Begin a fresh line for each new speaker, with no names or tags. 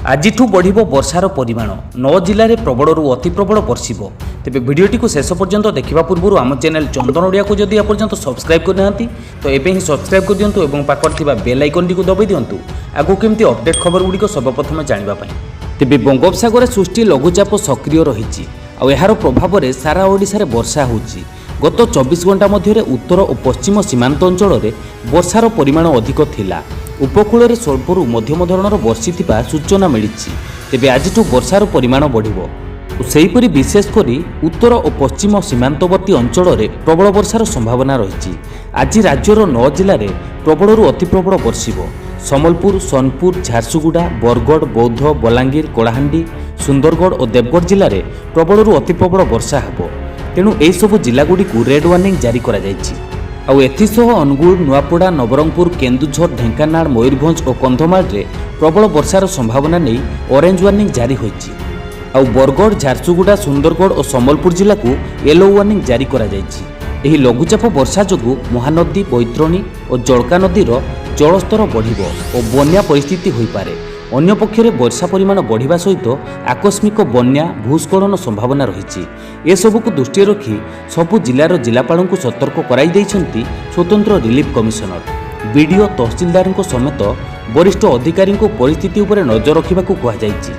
ଆଜିଠୁ ବଢ଼ିବ ବର୍ଷାର ପରିମାଣ। ନଅ ଜିଲ୍ଲାରେ ପ୍ରବଳରୁ ଅତି ପ୍ରବଳ ବର୍ଷିବ। ତେବେ ଭିଡ଼ିଓଟିକୁ ଶେଷ ପର୍ଯ୍ୟନ୍ତ ଦେଖିବା ପୂର୍ବରୁ ଆମ ଚ୍ୟାନେଲ୍ ଚନ୍ଦନ ଓଡ଼ିଆକୁ ଯଦି ଏପର୍ଯ୍ୟନ୍ତ ସବସ୍କ୍ରାଇବ୍ କରିନାହାନ୍ତି, ତ ଏବେ ହିଁ ସବସ୍କ୍ରାଇବ୍ କରିଦିଅନ୍ତୁ ଏବଂ ପାଖରେ ଥିବା ବେଲ୍ ଆଇକନ୍ଟିକୁ ଦବାଇ ଦିଅନ୍ତୁ, ଆଗକୁ କେମିତି ଅପଡେଟ୍ ଖବରଗୁଡ଼ିକ ସର୍ବପ୍ରଥମେ ଜାଣିବା ପାଇଁ। ତେବେ ବଙ୍ଗୋପସାଗରରେ ସୃଷ୍ଟି ଲଘୁଚାପ ସକ୍ରିୟ ରହିଛି ଆଉ ଏହାର ପ୍ରଭାବରେ ସାରା ଓଡ଼ିଶାରେ ବର୍ଷା ହେଉଛି। ଗତ 24 ଘଣ୍ଟା ମଧ୍ୟରେ ଉତ୍ତର ଓ ପଶ୍ଚିମ ସୀମାନ୍ତ ଅଞ୍ଚଳରେ ବର୍ଷାର ପରିମାଣ ଅଧିକ ଥିଲା। ଉପକୂଳରେ ସ୍ୱଳ୍ପରୁ ମଧ୍ୟମ ଧରଣର ବର୍ଷିଥିବା ସୂଚନା ମିଳିଛି। ତେବେ ଆଜିଠୁ ବର୍ଷାର ପରିମାଣ ବଢ଼ିବ। ସେହିପରି ବିଶେଷ କରି ଉତ୍ତର ଓ ପଶ୍ଚିମ ସୀମାନ୍ତବର୍ତ୍ତୀ ଅଞ୍ଚଳରେ ପ୍ରବଳ ବର୍ଷାର ସମ୍ଭାବନା ରହିଛି। ଆଜି ରାଜ୍ୟର ନଅ ଜିଲ୍ଲାରେ ପ୍ରବଳରୁ ଅତି ପ୍ରବଳ ବର୍ଷିବ। ସମ୍ବଲପୁର, ସୋନପୁର, ଝାରସୁଗୁଡ଼ା, ବରଗଡ଼, ବୌଦ୍ଧ, ବଲାଙ୍ଗୀର, କଳାହାଣ୍ଡି, ସୁନ୍ଦରଗଡ଼ ଓ ଦେବଗଡ଼ ଜିଲ୍ଲାରେ ପ୍ରବଳରୁ ଅତି ପ୍ରବଳ ବର୍ଷା ହେବ। ତେଣୁ ଏହିସବୁ ଜିଲ୍ଲାଗୁଡ଼ିକୁ ରେଡ୍ ୱାର୍ଣ୍ଣିଂ ଜାରି କରାଯାଇଛି। ଆଉ ଏଥିସହ ଅନୁଗୁଳ, ନୂଆପଡ଼ା, ନବରଙ୍ଗପୁର, କେନ୍ଦୁଝର, ଢେଙ୍କାନାଳ, ମୟୂରଭଞ୍ଜ ଓ କନ୍ଧମାଳରେ ପ୍ରବଳ ବର୍ଷାର ସମ୍ଭାବନା ନେଇ ଅରେଞ୍ଜ ୱାର୍ଣ୍ଣିଂ ଜାରି ହୋଇଛି। ଆଉ ବରଗଡ଼, ଝାରସୁଗୁଡ଼ା, ସୁନ୍ଦରଗଡ଼ ଓ ସମ୍ବଲପୁର ଜିଲ୍ଲାକୁ ୟେଲୋ ୱାର୍ଣ୍ଣିଂ ଜାରି କରାଯାଇଛି। ଏହି ଲଘୁଚାପ ବର୍ଷା ଯୋଗୁଁ ମହାନଦୀ, ବୈତରଣୀ ଓ ଜଳକା ନଦୀର ଜଳସ୍ତର ବଢ଼ିବ ଓ ବନ୍ୟା ପରିସ୍ଥିତି ହୋଇପାରେ। ଅନ୍ୟପକ୍ଷରେ ବର୍ଷା ପରିମାଣ ବଢ଼ିବା ସହିତ ଆକସ୍ମିକ ବନ୍ୟା, ଭୂସ୍ଖଳନ ସମ୍ଭାବନା ରହିଛି। ଏସବୁକୁ ଦୃଷ୍ଟିରେ ରଖି ସବୁ ଜିଲ୍ଲାର ଜିଲ୍ଲାପାଳଙ୍କୁ ସତର୍କ କରାଇ ଦେଇଛନ୍ତି ସ୍ୱତନ୍ତ୍ର ରିଲିଫ କମିଶନର। ବିଡିଓ, ତହସିଲଦାରଙ୍କ ସମେତ ବରିଷ୍ଠ ଅଧିକାରୀଙ୍କୁ ପରିସ୍ଥିତି ଉପରେ ନଜର ରଖିବାକୁ କୁହାଯାଇଛି।